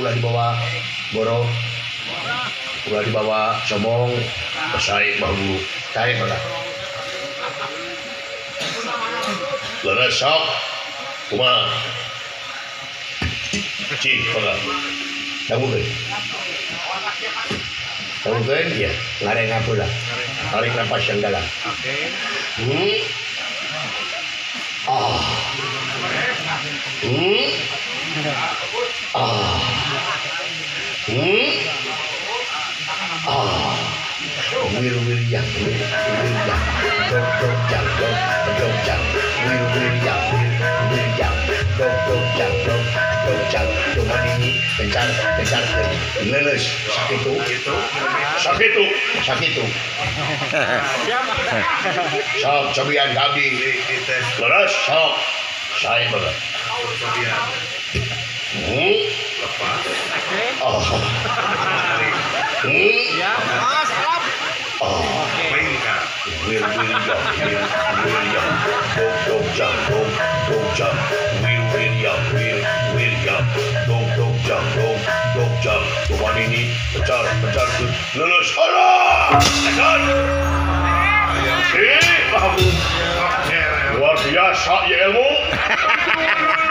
ulah dibawa goro ulah dibawa sombong sae Bah Guru sae mangga leres sok kumaha cik mangga dangukeun dangukeun iya ngareng heula tarik napas yang dalam. Oke. Ah. Ah. Ah. Wir wir yang wir wir yang dong dong jang dong dong jang wir wir yang wir wir yang dong dong jang dong dong jang cuman ini kencar kencar leles sakitu sakitu sakitu sok cobian abdi leres sok sae bae cobian lepas oh ya mas lap oh mainkan wir wir yang wir wir yang dong dong jang dong dong jang wir wir yang wir wir yang dong dong jang dong dong jang cuman ini pencar pencar lulus Allah tekan Bah Guru luar biasa ya ilmu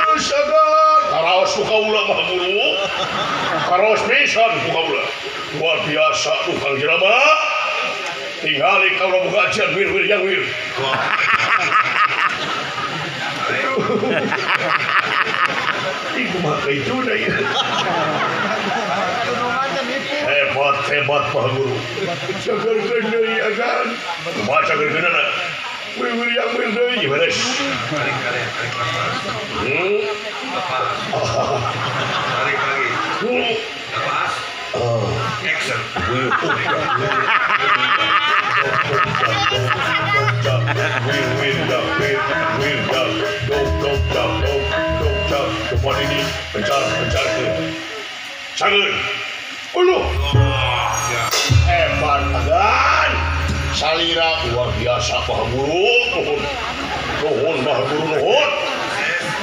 lulus agan karaos ku kaula Bah Guru karaos pisan ku kaula luar biasa tukang jelema tingali kaula buka ajian wir wir yang wir iku mah kitu deui hebat hebat Bah Guru cagerkeun deui agan kumaha cagerkeunana wir wir yang wir deui beres tarik tarik tarik nafas lepas tarik lagi lepas action wir wir wir wir dong dong dong dong dong cuman ini pencar pencar cager ulu hebat agan salira luar biasa Bah Guru nuhun nuhun Bah Guru nuhun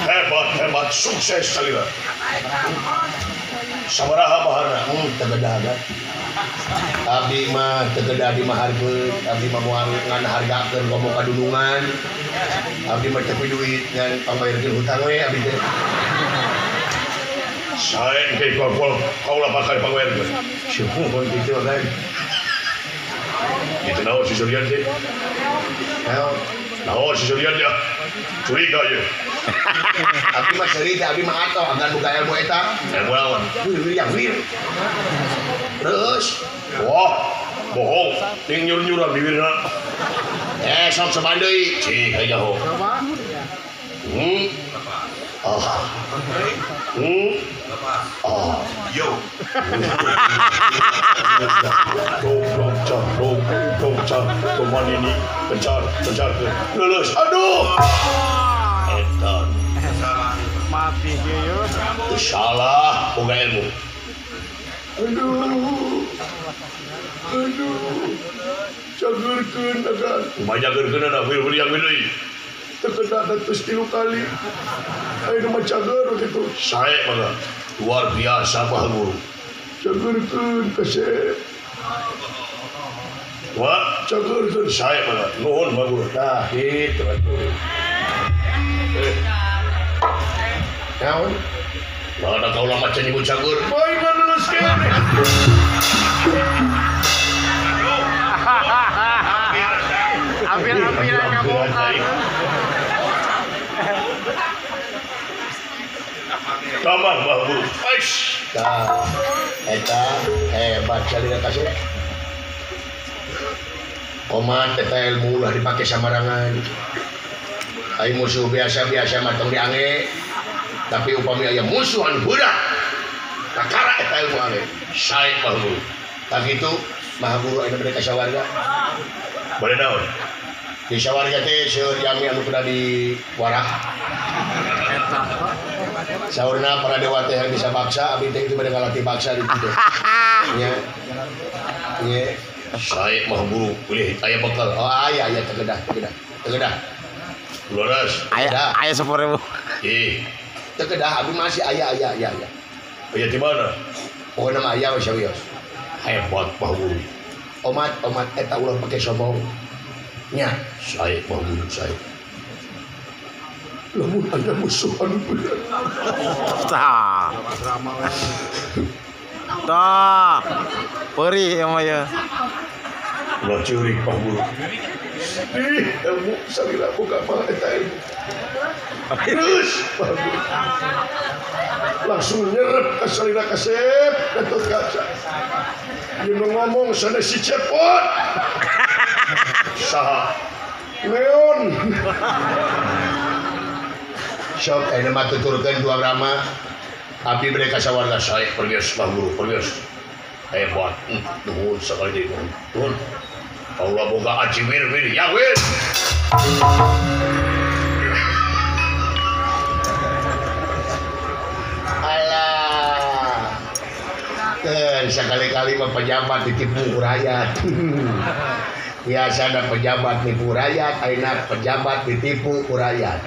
hebat hebat sukses salira sabaraha maharna teu gedah abdi mah teu gedah dimaharkeun abdi mah moal ngan hargakeun komo kadulungan abdi mah teu duit ngan pangbayarkeun hutang we abdi teh sae engke kaula bakal pangbayarkeun syukur kitu kan itu naon si Suryan teh naon naon si Suryan ya curiga ye abdi mah seuri teh abdi mah atoh agan buka ilmu eta ilmu naon wir yang wir terus wah bohong ting nyur-nyuran bibirna sok coba deui cik aya ho oh lepas oh yo dong dong jang dong dong jang cuman ini pencar pencar lulus aduh edan salah mati ieu salah boga ilmu aduh aduh cagerkeun agan kumaha cagerkeunana wir wir yang deui teu kedah geus 3 kali ayeuna mah cager kitu sae mangga luar biasa Bah Guru cagerkeun kasep wah cagerkeun sae mangga nuhun Bah Guru tah kitu atuh naon mana kaula maca nyebut cager bae lulus keneh hampir-hampiran kabongkar Kamar Bah Guru. Aish. Tah eta hebat salira kasih. Koman eta ilmu ulah dipake samarangan. Ai musuh biasa-biasa mah tong diange. Tapi upami aya musuh anu berat. Kakara eta ilmu ange. Sae Bah Guru. Tah kitu Maha Guru ayeuna bade ka sawarga. Bade naon? Di sawarga teh seueur jami anu kudu diwarah. Saurna para dewa teh yang bisa paksa, abdi teh itu bade ngalatih paksa di ditu. Nya. Nya. Sae Maha Guru, ulih aya bekal. Oh aya aya teu kedah, teu kedah. Teu kedah. Leres. Aya aya 10.000. Ih, teu kedah abdi masih aya aya aya aya. Aya di mana? Pokona mah aya we sawios. Hebat Pak Guru. Omat omat eta ulah pake sombong. Nya, sae Pak Guru sae. Lamun aya musuh anu bener. Tah. Tah. Perih emang ya. Ulah ceurik Pak Guru. Ih, ilmu salila boga mah eta ilmu. Terus Pak Guru. Langsung nyerep ka salila kasep Gatot Kaca. Ieu nu ngomong sanes si Cepot. Saha? Leon. Sok ayeuna mah tuturkeun dua Brahma. Abdi bade ka sawarga sae pergios Pak Guru, pergios. Hebat. Nuhun sakali deui nuhun. Nuhun. Allah boga aji wir wir ya wir. Alah. Keun sakali-kali mah pejabat ditipu ku rakyat. Biasana pejabat nipu rakyat, ayeuna pejabat ditipu ku rakyat.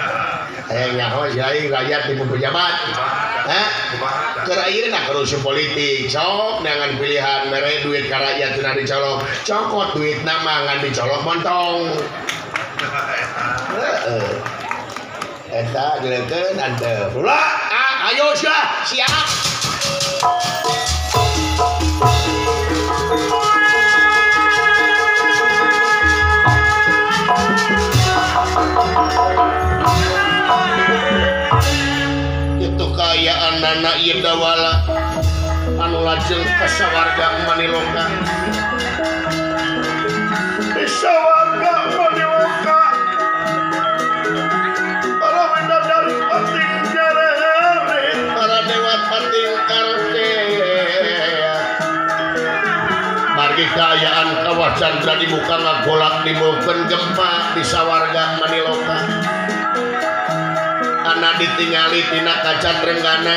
Hayang nyaho si rakyat tipu pejabat. Hah? Keur ayeuna korupsi politik, sok neangan pilihan mere duit ka rakyat cenah dicolok, cokot duitna mah ngan dicolok montong. Heeh. Eta geurekeun antep. Ulah, ayo sia, siap. Itu kaayaan nana ieu dawala anu lajeng ka sawarga Maniloka. Di sawarga Maniloka para bidadari pating jareheret, para dewa pating kartea. Margi kaayaan kawah candra di muka ngagolak dimulkeun gempa di sawarga Maniloka. Ana ditingali tina kaca trenggana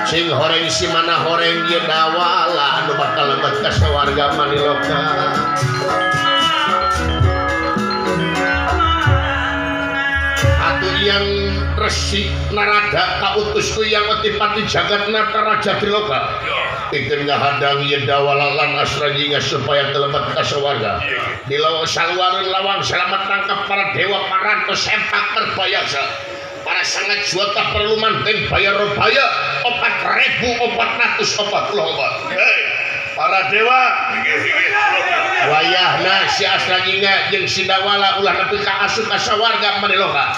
sing horeng si mana horeng ieu dawala anu bakal lebet ka sawarga Maniloka. Atuh yang Resi Narada kautus ku yang Otipati Jagat Nata Raja Triloka pikeun ngahadang ieu dawala lan Asrajinga supaya teu lebet ka sawarga. Di lawang saluareun lawang salamet tangkap para dewa parantos sempak terbayaksa. Para sangat juta perlu manten bayar robaya 4.444. Hei, para dewa wayahna si Asrajinga jeung si Dawala ulah nepi ka asup ka sawarga Maniloka.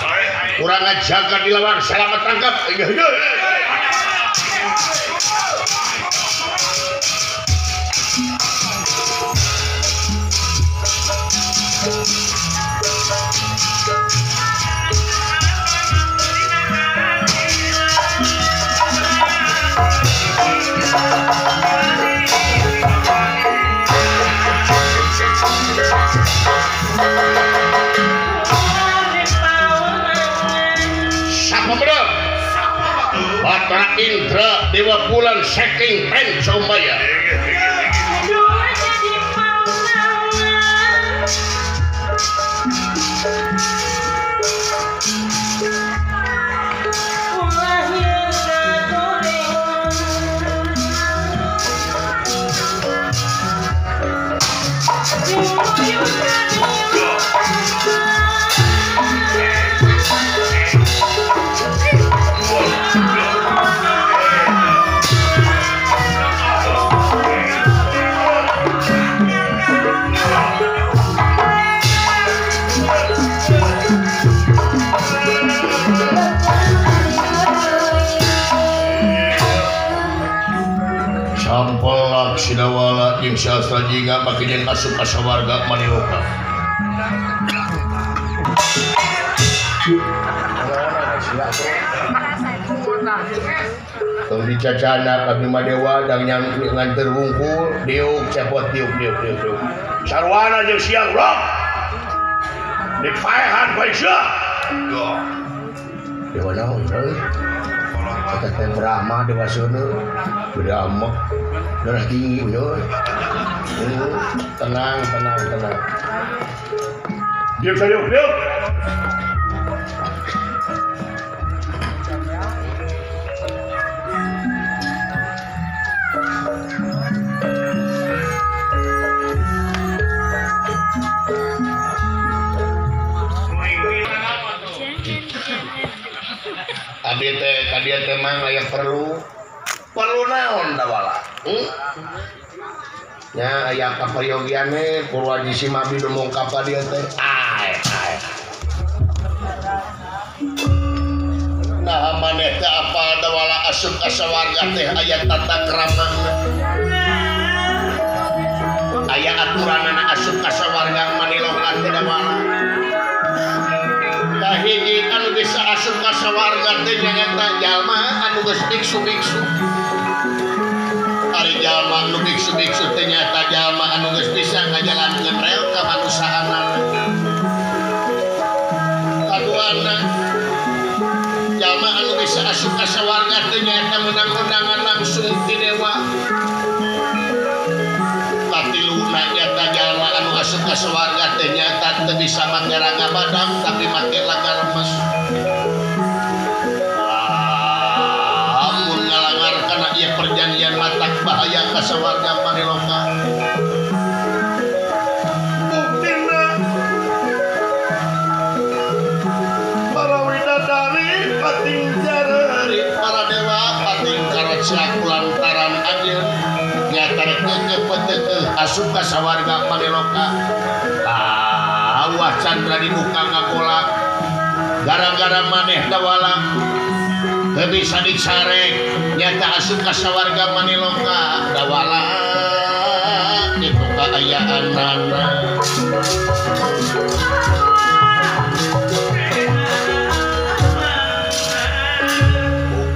Urang ngajaga di lawang salamet tangkap. Batara Indra Dewa Bulan saking Pancamaya. Sampelak Sidawala jeung Sastra Jingga make jeung asup ka sawarga Maniloka. Tong dicacana ka Bima Dewa dang nganter wungkul diuk cepot diuk diuk diuk diuk. Sarwana jeung siang rok. Dipaehan bae sia. Dewa naon euy? Eta teh Brahma Dewa Seuneu. Beda amok. Darah tinggi euy. Tenang tenang tenang. Diuk diuk diuk. dieu teh mah aya perlu. Perlu naon dawala? Nya aya kaperyogian we Purwaji Simabi dumungkap ka dieu teh. Ae ae. Nah maneh teh apa dawala asup ka sawarga teh aya tata kramana. Aya aturanana asup ka sawarga maniloka teh dawala. Kahiji anu bisa asup ka sawarga teh nyaeta jalma anu geus biksu-biksu. Ari jalma anu biksu-biksu teh nyaeta jalma anu geus bisa ngajalankeun rel kamanusaanana. Kaduana jalma anu bisa asup ka sawarga teh nyaeta meunang undangan langsung ti dewa. Katiluna nyaeta jalma anu asup ka sawarga teh nyaeta teu bisa make raga badak tapi make raga remes. Lamun ngalangar kana ieu perjanjian matak bahaya ka sawarga maniloka. Buktina para widadari pating jareri para dewa pating karocak lantaran anjeun nyata rek peuteuh asup ka sawarga maniloka. Lawah candra dibuka ngagolak gara-gara maneh dawala teu bisa dicarek nyata asup ka sawarga maniloka dawala kitu kaayaanana.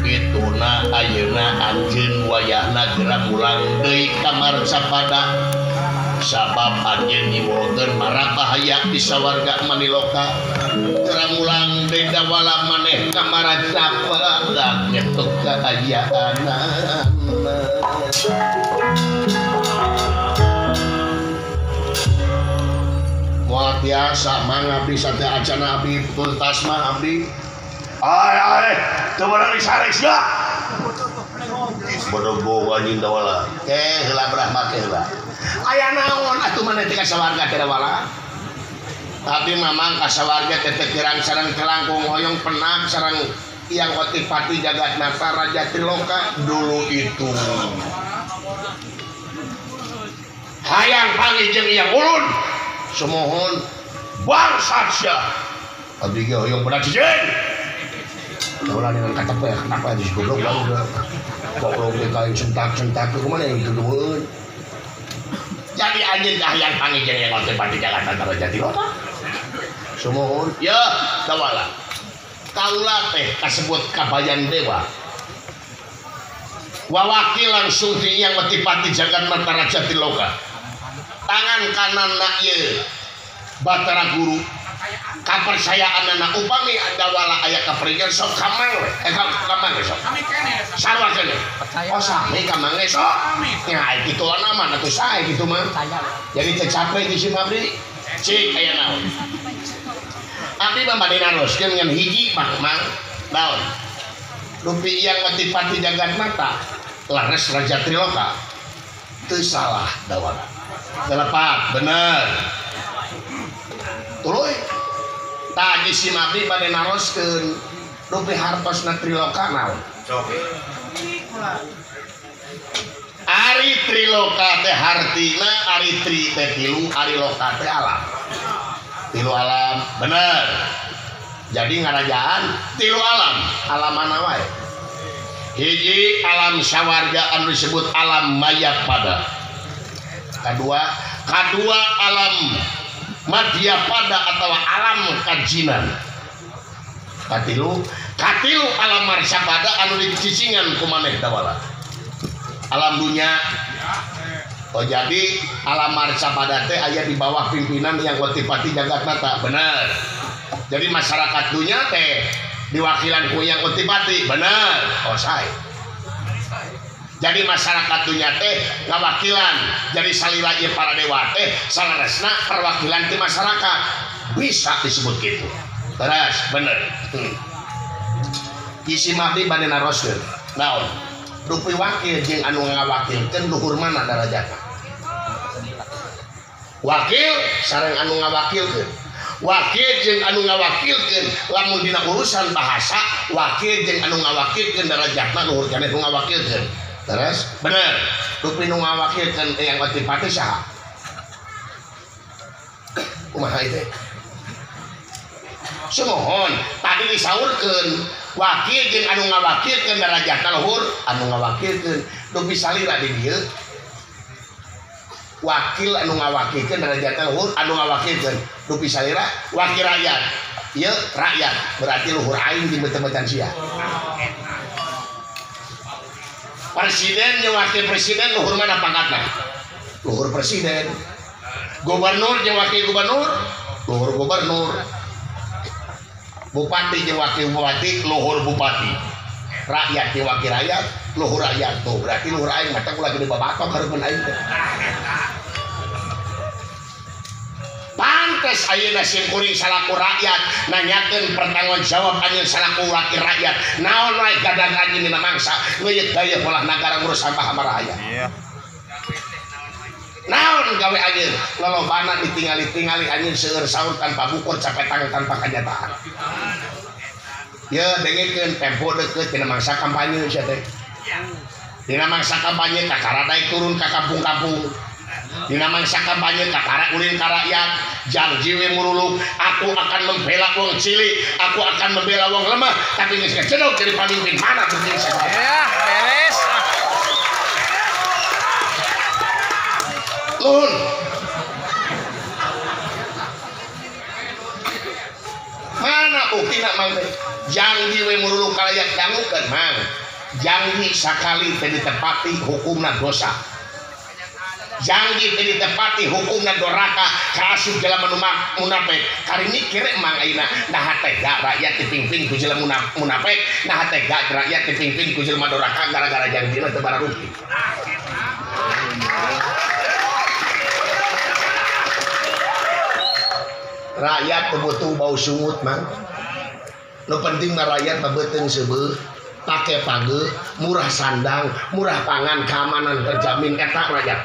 Kituna ayeuna anjeun wayahna geura mulang deui ka Marcapada sabab anjeun nyiwolkeun marabahaya di sawarga maniloka. Geura mulang deui dawala maneh ka Marcapada kitu kaayaanana. Moal tiasa mang abdi sateu acana abdi tuntas mah abdi. Ae ae teu meunang disarek sia. Bodoh anjing dawala. Ke heula berah make heula. Aya naon atuh maneh teh ka sawarga teh dawala? Tapi mamang ka sawarga teh teu kirang sareng kelangkung hoyong penak sareng Hyang Otipati Jagat Nata Raja Triloka dulu itu. Hayang panggih jeung Hyang Ulun. Sumuhun bangsat sia. Abdi ge hoyong benak cicing. Dawala dengan kata apa ya kenapa di goblok baru goblok teh kain sentak-sentak kumaha yang gegeun. Jadi anjeun hayang panggih jeung Hyang Otipati Jagat Nata Raja Triloka. Sumuhun ya dawala. Kaula teh kasebut kabayan dewa. Wawaki langsung ti Hyang Otipati Jagat Nata Raja Triloka. Tangan kanan na ieu Batara Guru kapercayaanana upami dawala aya kapringin sok kamang we kamang sok sarua keneh oh sami kamang ge sok nya aya kitu mah atuh sae kitu mah jadi teu capek di si abdi cik aya naon abdi mah bade naroskeun ngan hiji mah mang naon dupi Hyang Otipati Jagat Nata lares Raja Triloka teu salah dawala telepat bener tuluy tadi si Nabi bade naroskeun dupi hartosna Triloka naon ari Triloka teh hartina ari tri teh tilu ari loka teh alam tilu alam bener jadi ngarajaan tilu alam alam mana wae hiji alam sawarga anu disebut alam mayapada kadua alam madyapada atau alam kajinan katilu alam marcapada anu dicicingan ku maneh dawala alam dunya. Oh jadi alam marcapada teh aya di bawah pimpinan Hyang Otipati Jagat Nata bener. Jadi masyarakat dunya teh diwakilan ku Hyang Otipati bener. Oh sae. Jadi masyarakat dunya teh ngawakilan jadi salila ieu para dewa teh saleresna perwakilan ti masyarakat bisa disebut gitu. Terus bener. Isi mabdi bade naroskeun naon dupi wakil jeung anu ngawakilkeun luhur mana darajatna wakil sareng anu ngawakilkeun Wakil jeung anu ngawakilkeun lamun dina urusan bahasa wakil jeung anu ngawakilkeun darajatna luhur keneh nu ngawakilkeun. Terus bener dupi nu ngawakilkeun Eyang Otipati saha? Kumaha ieu teh? Sumuhun tadi disaurkeun wakil jeung anu ngawakilkeun darajatna luhur anu ngawakilkeun dupi salira di dieu wakil anu ngawakilkeun darajatna luhur anu ngawakilkeun dupi salira wakil rakyat ieu rakyat berarti luhur aing di beuteung-beuteung sia. Presiden jeung wakil presiden luhur mana pangkatna? Luhur presiden. Gubernur jeung wakil gubernur luhur gubernur. Bupati jeung wakil bupati luhur bupati. Rakyat jeung wakil rakyat luhur rakyat tuh berarti luhur aing mata ulah gede babatok hareupeun aing teh. Pantes ayeuna sim kuring salaku rakyat nanyakeun pertanggungjawab anjeun salaku wakil rakyat naon wae gadan anjeun dina mangsa ngeuyeut daya polah nagara ngurus sampah marahaya. Iya. Naon gawe anjeun lolobana ditingali-tingali anjeun seueur saur tanpa bukur capek tangan tanpa kanyataan. Ye dengekeun tempo deukeut dina mangsa kampanye sia teh. Dina mangsa kampanye kakara daek turun ka kampung-kampung. Dina mangsa kampanye kakara ulin ka rakyat janji we muruluk aku akan membela wong cilik aku akan membela wong lemah tapi geus kejedog jadi pamimpin mana penting saya. Ya beres. Nuhun. Mana buktina mang teh janji we muruluk ka rakyat dangukeun mang janji sakali teu ditepati hukumna dosa. Janji teu ditepati hukumna doraka kaasup jelema nu munafik. Kari mikir mang ayeuna naha tega rakyat dipimpin ku jelema munafik, naha tega rakyat dipimpin ku jelema doraka gara-gara janjina teu bararugi. Rakyat teu butuh bau sungut mang. Nu penting mah rakyat mah beuteung seubeuh, pake page, murah sandang, murah pangan, keamanan terjamin eta rakyat.